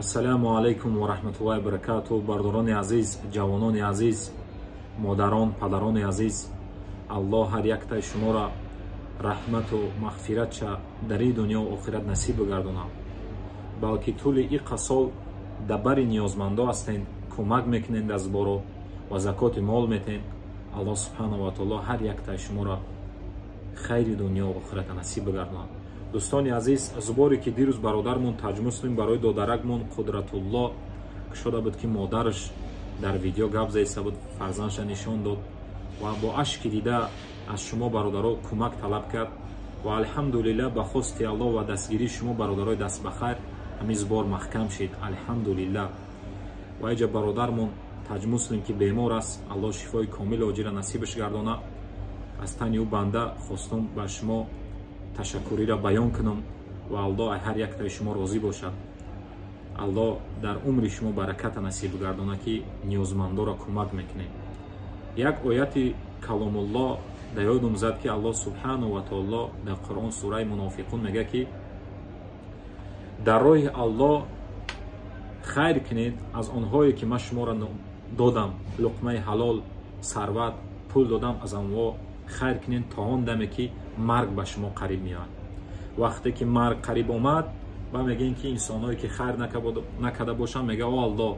Ассалому алайкум ва раҳматуллоҳи ва баракатуҳ. Бардорони азиз, ҷавонони азиз, модарон, падарони азиз, Аллоҳ ҳар яктаи шуморо раҳмату мағфиратша дар ин дунё ва охират насиб бигардонад. Балки тӯли иқа сол дар бари ниёзмандо ҳастен, кӯмак мекунед аз боро ва закоти мол метен. Аллоҳ субҳанаҳу ва таоло ҳар яктаи шуморо хайри дунё ва охирата насиб бигардонад. Дӯстони азиз, зуборе ки дирӯз бародармон Таҷмуслим барои додаракмон Қудратулло кушода буд, ки модараш дар видео гап заиста буд, фарзандша нишон дод ва бо ашки дида аз шумо бародаро кӯмак талаб кард ва алҳамдулиллаҳ ба хости Аллоҳ ва дастгирии шумо бародарои дастбахайр ҳамин зубор маҳкам шид, алҳамдулиллаҳ. Ва иҷа бародармон Таҷмуслим ки бемор аст, Аллоҳ шифои комил оҷира насибаш гардона. Аз тани ӯ банда хостум ба шумо ташаккуриро баён кунам ва Аллоҳ ҳар яктаи шумо розӣ бошад. Аллоҳ дар умри шумо бараката насиб гардона, ки ниёзмандоро кӯмак мекунед. Як ояти каломуллоҳ дар ёдум зад, ки Аллоҳ субҳанаҳу ва таоло дар Қуръон сураи Мунофиқун мегӯяд, ки дар роҳи Аллоҳ хайр кунед аз онҳое ки ман шуморо додам, луқмаи ҳалол, сарват, пул додам, аз онҳо хайр кунед то он даме ки марг ба шумо қариб меояд. Вақте ки марг қариб омад, ба мегӯем ки инсонҳое ки хайр накарда бошанд, мегӯяд: о Аллоҳ,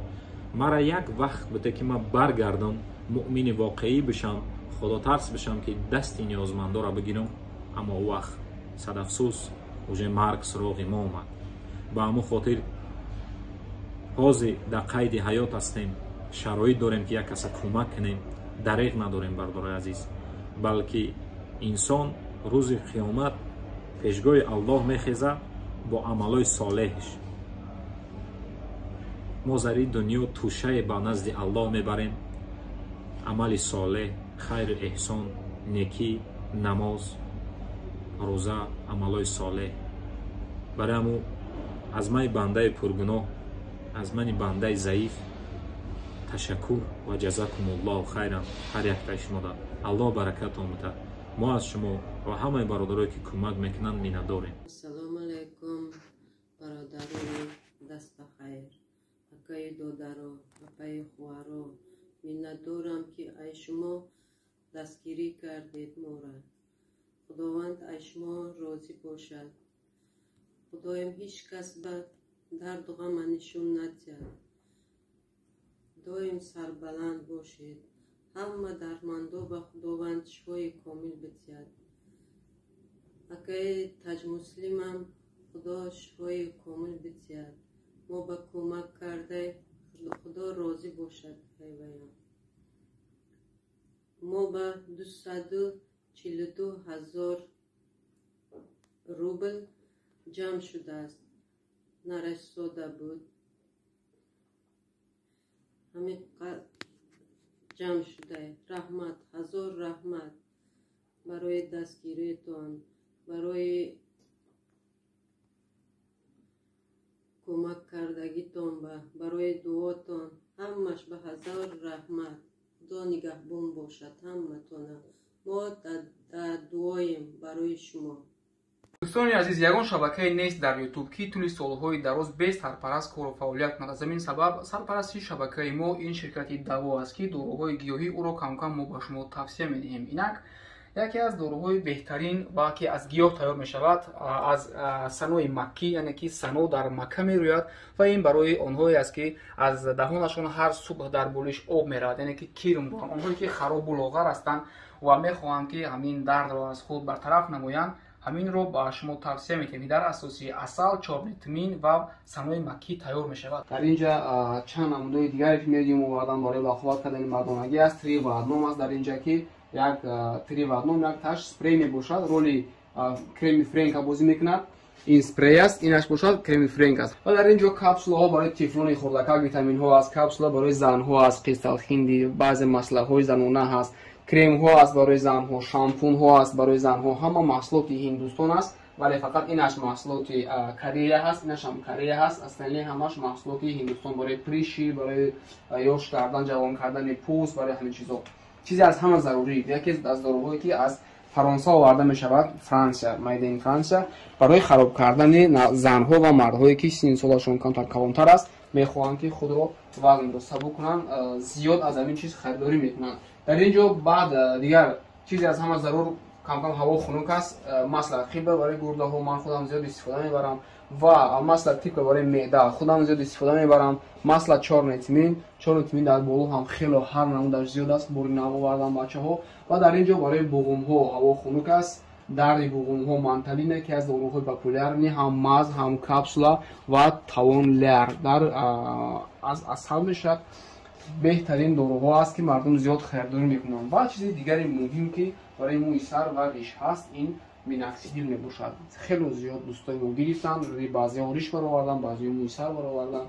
мара як вақт бите ки ман баргардам, муъмини воқеӣ бишам, худотарс бишам, ки дасти ниёзмандоро бигирам. Аммо ӯ вақт садафсӯс уже марг суроғи мо омад. Ба ҳамон хотир ҳозир дар қайди ҳаёт ҳастем, шароит дорем ки як каса кӯмак кунем, дареғ надорем, бардорои азиз. Балки инсон рӯзи қиёмат пешгоҳи Аллоҳ мехезад бо амалҳои солеҳш. Мо зари дунё тӯшае ба назди Аллоҳ мебарем, амали солеҳ, хайру эҳсон, некӣ, намоз, рӯза, амалҳои солеҳ. Барои ҳамун аз мани бандаи пургуноҳ, аз мани бандаи заиф ташаккур ва ҷазакумуллоҳу хайран ҳар яктаи шумода. Аллоҳ баракатон бидиҳад. Мо аз шумо ва ҳамаи бародарое ки кӯмак мекунанд миннатдорем. Ассалому алайкум, бародарони дастбахайр, акаи додаро, апаи хуҳаро. Миннатдорам, ки ай шумо дастгирӣ кардед мора. Худованд ай шумо розӣ бошад. Худоям ҳеҷ кас ба дарду ғама нишон надиҳад. Доим сарбаланд бошед. Ҳама дардмандо ба Худованд шифои комил бидиҳад. Акаи Таҷмуслимам Худо шифои комил бидиҳад. Мо ба кӯмак карда Худо розӣ бошад. Ҳайваям мо ба 242 000 рубл ҷамъ шудааст, нарасода буд, ҳамин ҷамъ шуда. Раҳмат, ҳазор раҳмат барои дастгириятон, барои кӯмак кардагитон, барои дуотон, ҳамаш ба ҳазор раҳмат. Худо нигаҳбон бошад ҳаматона. Мо дар дуоем барои шумо. Дӯстони азиз, ягон шабакае нест дар Ютуб, ки тӯли солҳои дароз без сарпараст кору фаъолият кунад. Аз ҳамин сабаб сарпарасти шабакаи мо ин ширкати Даво аст, ки доруҳои гиёҳӣ ӯро камкам мо ба шумо тавсия медиҳем. Инак яке аз доруҳои беҳтарин ва ки аз гиёҳ тайёр мешавад, аз санои маккӣ, яъне ки сано дар Макка мерӯяд ва ин барои онҳое аст, ки аз даҳонашон ҳар субҳ дар болиш об меравад, яъне ки кирм доранд, онҳое ки харобу лоғар ҳастанд ва мехоҳанд, ки ҳамин дардро аз худ бартараф намоянд, ҳаминро ба шумо тавсия медиҳем. Дар асоси асал, чорни тмин ва санои маккӣ тайёр мешавад. Дар инҷа чанд намунаи дигаре ки медиҳем овардан барои бақувват кардани мардонагӣ аст. Три в одном аст дар инҷа, ки як три в одном як таш спрей мебошад, роли креми Френка бозӣ мекунад. Ин спрей аст, инаш бошад креми Френк аст. Ва дар инҷо капсулаҳо барои тифлони хурдакак, витаминҳо аст, капсула барои занҳо аст, қисталхинди, баъзе маслаҳои занона ҳаст, кремҳо аст барои занҳо, шампунҳо аст барои занҳо. Ҳама маҳсулоти Ҳиндустон аст, вале фақат инаш маҳсулоти Корея ҳаст, инашам Корея ҳаст. Аслан ҳамаш маҳсулоти Ҳиндустон барои приши, барои ёш кардан, ҷавон кардани пӯст, барои ҳамин чизо. Чизе аз ҳама зарурӣ, яке аз доруҳое ки аз Фаронса оварда мешавад, Франсия, made in Франсия, барои хароб кардани занҳо ва мардҳое, ки синни солашон камтар калонтар аст, мехоҳанд, ки худро вазнро сабук кунанд, зиёд аз ҳамин чиз харидорӣ мекунанд. Дар ин ҷо баъд дигар чизе аз ҳама зарур, камкам ҳаво хунук аст, масло хиба барои гурдаҳо ман худам зиёд истифода мебарам ва масло тиква барои меъда худам зиёд истифода мебарам. Масло чёрный тмин, чёрный тмин дар боло ҳам хело ҳар намудаш зиёд аст, бори нав овардам, бачаҳо. Ва дар ин ҷо барои буғумҳо, ҳаво хунук аст, дарди буғумҳо, манталина, ки аз доруҳои популярный, ҳам маз, ҳам капсула ва тавон ляр дар аз асал мешавад, беҳтарин доруҳо аст, ки мардум зиёд харидорӣ мекунанд. Ва чизи дигари муҳим, ки барои мӯи сар ва риш ҳаст, ин миноксидил мебошад. Хело зиёд дӯстои мо гирифтанд, баъзеҳо риш баровардан, баъзеҳо мӯи сар баровардан.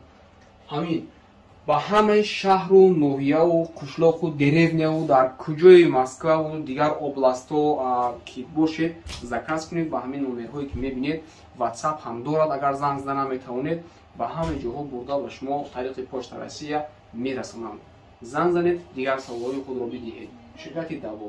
Ҳамин ба ҳамаи шаҳру ноҳияву қишлоқу деревняву дар куҷои Москваву дигар областҳо ки бошед, заказ кунед ба ҳамин номерҳое, ки мебинед. Ватсап ҳам дорад, агар занг зада наметавонед, ба ҳамаи ҷоҳо бурда ба шумо тариқи Почта Россия мерасонанд. Занг занед, дигар саволҳои худро бидиҳед. Ширкати Даво.